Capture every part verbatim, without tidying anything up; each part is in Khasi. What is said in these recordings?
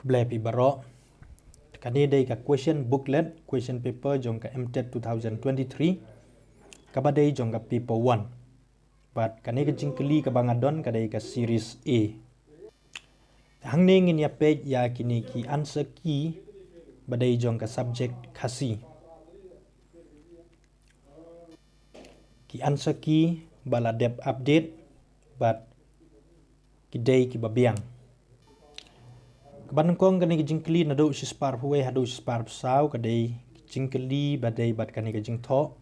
Khublei phi baroh. Kane dei ka question booklet, question paper jong ka M TET two thousand twenty-three, kaba dei jong ka paper one. Bad kane ka jingkylli kaba nga don ka dei ka series A. Hangne ngin ïa peit ïa kine ki answer key ba dei jong ka subject Khasi. Ki answer key ba la dep update bad ki dei kiba biang. Kaba nyngkong, kane ka jingkylli naduh shispah arphew wei haduh shispah arphew saw ka dei ka jingkylli ba dei bad kane ka jingthoh.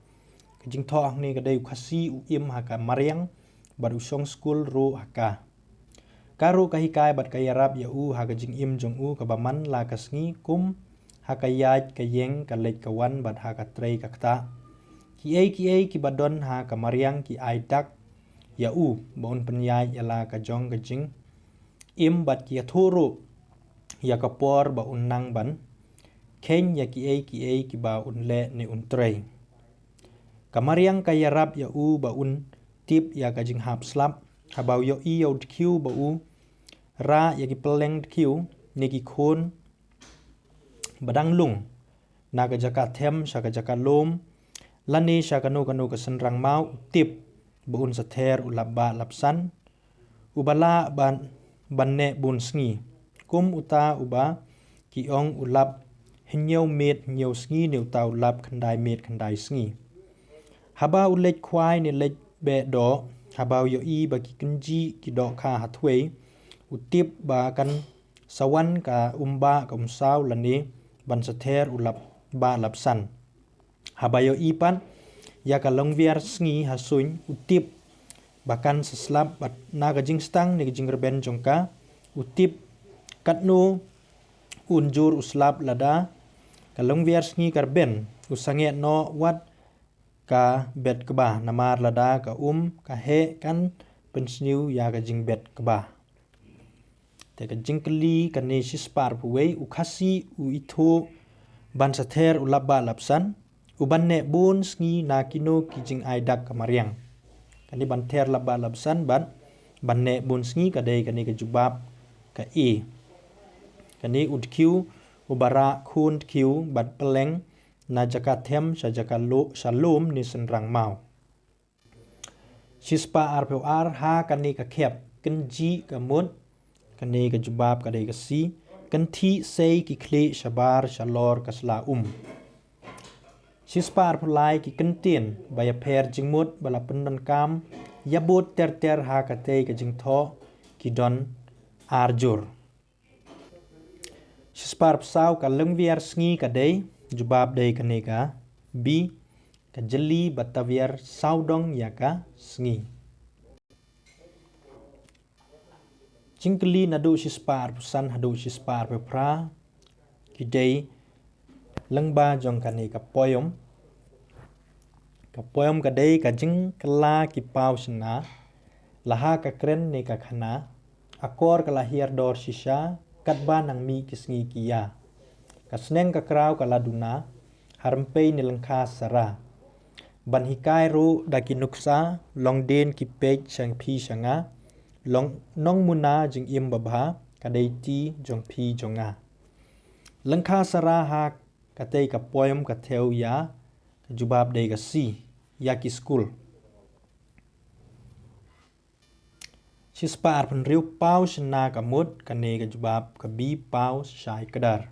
Ka jingthoh hangne ka dei: u Khasi u im ha ka mariang bad u shong skul ruh ha ka. Ka ruh ka hikai bad ka ïarap ïa u ha ka jingim jong u kaba man la ka sngi, kum ha ka ïaid ka ïeng, ka leit ka wan bad ha ka trei ka ktah. Kiei kiei kiba don ha ka mariang ki ai dak ïa u ba un pynïaid ïa la ka jong ka jingim bad ki ïathuh ruh ïa ka por ba un nang ban kheiñ ïa kiei kiei kiba un leh ne un trei. Ka mariang ka ïarap ïa u ba un tip ïa ka jinghap slap. Haba u ïohi ïa u dkhiew ba u rah ïa ki pylleng dkhiew ne ki khun ba dang lung na ka jaka them sha ka jaka lum, lane sha kano kano ka synrang maw, u tip ba un sa ther u lap bah lap san, uba lah ban, ban neh bun sngi. Kum uta uba ki ong u lap hynñiew miet hynñiew sngi ne uta u lap khyndai miet khyndai sngi. Haba u leit khwai ne leit beh doh, haba u ïohi ba ki kynjih ki dohkha ha thwei, u tip ba kan sa wan ka um bah ka um saw lane ban sa ther u lap bah lap san. Haba ïohi pat ïa ka longwiar sngi ha suiñ, u tip ba kan sa slap bad na ka jingstang ne ka jingrben jong ka, u tip katno un jur u slap. Lada ka longwiar sngi ka rben, u sangeh noh wat ka bet kba, namar lada ka um ka heh kan pynsniew ïa ka jingbet kba. Te ka jingkylli kane shispah arphew wei, u Khasi u ithuh ban sa ther u lap bah lap san, u ban neh bun sngi na kino ki jingai dak ka mariang. Kane ban ther lap bah lap san bad ban neh bun sngi ka dei kane ka jubab ka A. Kane u dkhiew uba rah khun dkhiew bad pylleng na jaka them sha jaka lo-, sha lum ne synrang maw. Shispah arphew ar, ha kane ka khep kynjih ka mut, kane ka jubab ka dei ka C, kynthih sei ki khlieh shabar shalor ka sla um. Shispah arphew lai, ki kyntien ba ïapher jingmut ba la pyndonkam ïa bud ter ter ha katei ka jingthoh ki don ar jur. Shispah arphew saw, ka longwiar sngi ka dei, jubab dei kane ka B, ka jylli ba tawiar sawdong ïa ka sngi. Jingkylli naduh shispah arphew san haduh shispah arphew phra ki dei lyngba jong kane ka poem. Ka poem ka dei ka jingkylla ki paw shynna, la ha ka kren ne ka khana, akor ka la hiar dor shisha, katba nang mih ki sngi ki ïa. Ka sneng ka kraw ka la duna, ha rympei ne lyngkha sara. Ban hikai ruh da ki nuksa, long dien ki peit sha phi sha nga, long nongmuna jingim babha, ka dei ti jong phi jong nga. Lyngkha sara ha katei ka poem ka thew ïa, ka jubab dei ka C, ïa ki skul. Shispah arphew hynriew, paw shynna ka mut, kane ka jubab ka B, paw shai kdar.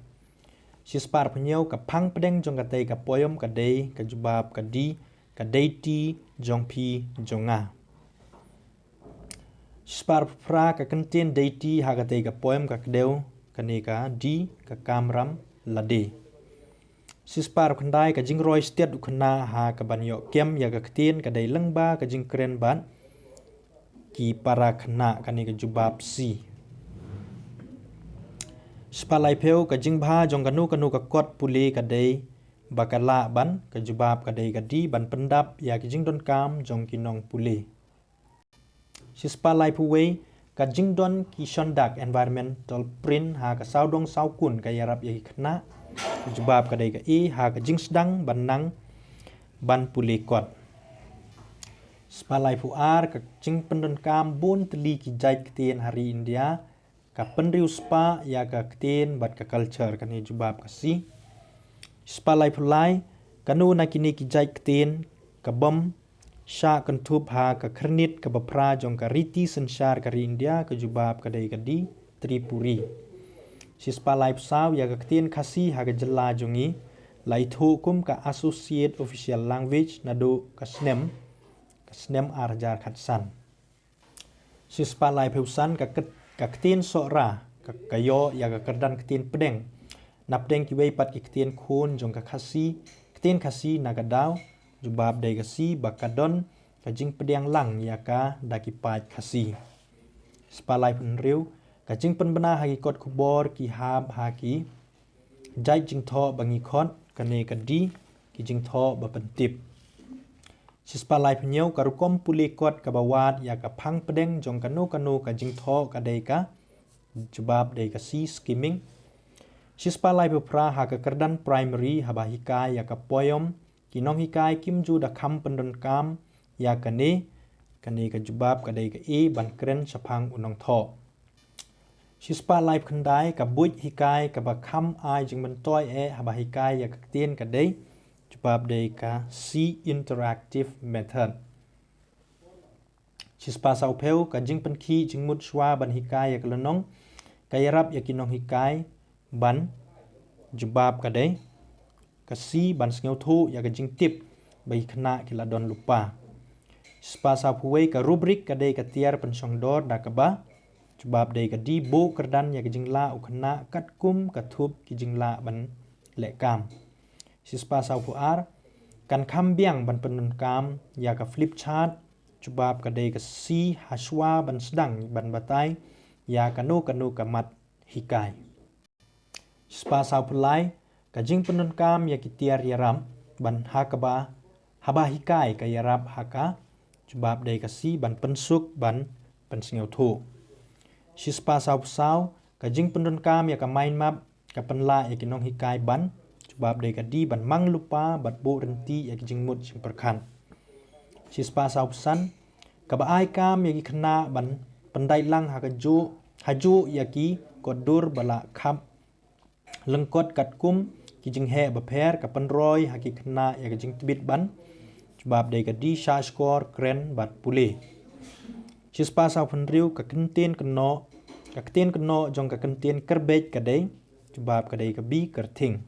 Shispah arphew hynñiew, ka phang pdeng jong katei ka poem ka dei, ka jubab ka D, ka dei ti jong phi jong nga. Shispah arphew phra, ka kyntien dei ti ha katei ka poem ka kdew, kane ka D, ka kamram lade. Shispah arphew khyndai, ka jingroi stet u khynnah ha kaban ïoh kem ïa ka ktien ka dei lyngba ka jingkren bad ki para khynnah, kane ka jubab C. Shispah laiphew, ka jingbha jong kano kano ka kot pule ka dei ba ka lah ban, ka jubab ka dei ka D, ban pyndap ïa ki jingdonkam jong ki nongpule. Shispah laiphew wei, ka jingdon ki shondak environmental print ha ka sawdong sawkun ka ïarap ïa ki khynnah, ka jubab ka dei ka A, ha ka jingsdang ban nang ban pule kot. Shispah laiphew ar, ka jingpyndonkam bun tylli ki jait ktien ha ri India, ka pynriewspah ïa ka ktien bad ka culture, kane jubab ka C. Shispah laiphew lai, kano na kine ki jait ktien ka bym shah kynthup ha ka khyrnit kaba phra jong ka riti synshar ka ri India, ka jubab ka dei ka D, Tripuri. Shispah laiphew saw, ïa ka ktien Khasi ha ka jylla jong ngi la ithuh kum ka associate official language naduh ka snem, ka snem ar hajar khatsan. Shispah laiphew san, ka kt-, ka ktien Sohra ka, ka ïoh ïa ka kyrdan ktien pdeng napdeng kiwei pat ki ktien khun jong ka Khasi, ktien Khasi na ka daw, jubab dei ka C, ba ka don ka jingpdiang lang ïa ka da ki paid Khasi. Shispah laiphew hynriew, ka jingpynbna ha ki kot khubor ki hap ha ki jait jingthoh ba ngi khot, kane ka D, ki jingthoh ba pyntip. Shispah laiphew hynñiew, ka rukom pule kot kaba wad ïa ka phang pdeng jong kano kano ka jingthoh ka dei ka jubab dei ka C, skimming. Shispah laiphew phra, ha ka kyrdan primary haba hikai ïa ka poem, ki nonghikai kim ju da kham pyndonkam ïa kane, kane ka jubab ka dei ka A, ban kren shaphang u nongthoh. Shispah laiphew khyndai, ka buit hikai kaba kham ai jingmyntoi eh haba hikai ïa ka ktien ka dei, jubab dei ka C, interactive method. Shispah sawphew, ka jingpynkhih jingmut shuwa ban hikai ïa ka lynnong ka ïarap ïa ki nonghikai ban, jubab ka dei ka C, ban sngewthuh ïa ka jingtip ba ki khynnah ki la don lypa. Shispah sawphew wei, ka rubric ka dei ka tiar pynshongdor da kaba, jubab dei ka D, buh kyrdan ïa ka jinglah u khynnah katkum ka thup ki jinglah ban leh kam. Shispah sawphew ar, kan kham biang ban pyndonkam ïa ka flip chart, jubab ka dei ka C, ha shuwa ban sdang ban batai ïa kano kano ka mat hikai. Shispah sawphew lai, ka jingpyndonkam ïa ki tiar ïarap ban ha kaba, haba hikai ka ïarap ha ka, jubab dei ka C, ban pynsuk ban pynsngewthuh. Shispah sawphew saw, ka jingpyndonkam ïa ka mind map ka pynlah ïa ki nonghikai ban, jubab dei ka D, ban mang lypa bad buh rynti ïa ki jingmut jingpyrkhat. Shispah sawphew san, kaba ai kam ïa ki khynnah ban pyndait lang ha ka juh, ha juh ïa ki kot dur ba la khap lyngkot katkum ki jingheh bapher, ka pynroi ha ki khynnah ïa ka jingtbit ban, jubab dei ka D, shah shkor, kren bad pule. Shispah sawphew hynriew, ka kyntien kynnoh, ka ktien kynnoh jong ka kyntien kyrbeit ka dei, jubab ka dei ka B, kyrthing.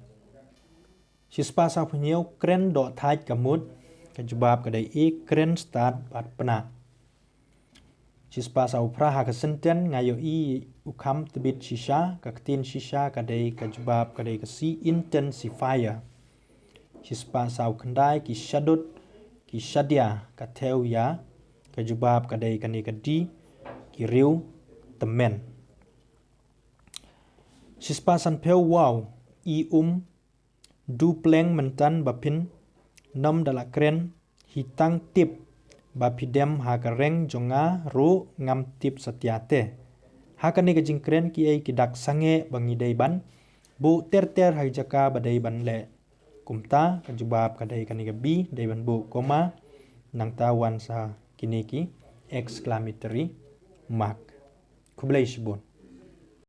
Shispah sawphew hynñiew, kren doh thait ka mut, ka jubab ka dei A, kren stad bad pnah. Shispah sawphew phra, ha ka sentence nga ïohi u kham tbit shisha, ka ktien shisha ka dei, ka jubab ka dei ka C, intensifier. Shispah sawphew khyndai, ki shadut ki shadia ka thew ïa, ka jubab ka dei kane ka D, ki riew tymmen. Shispah sanphew, wow, i um dupleng mynta ba phin nym da la kren, hi tang tip ba phi dem ha ka reng jong nga ruh ngam tip satia te. Ha kane ka jingkren kiei ki dak sangeh ba ngi dei ban buh ter ter ha ka jaka ba dei ban leh. Kumta ka jubab ka dei kane ka B, dei ban buh comma, nangta wan sa kine ki exclamatory mark. Khublei shibun.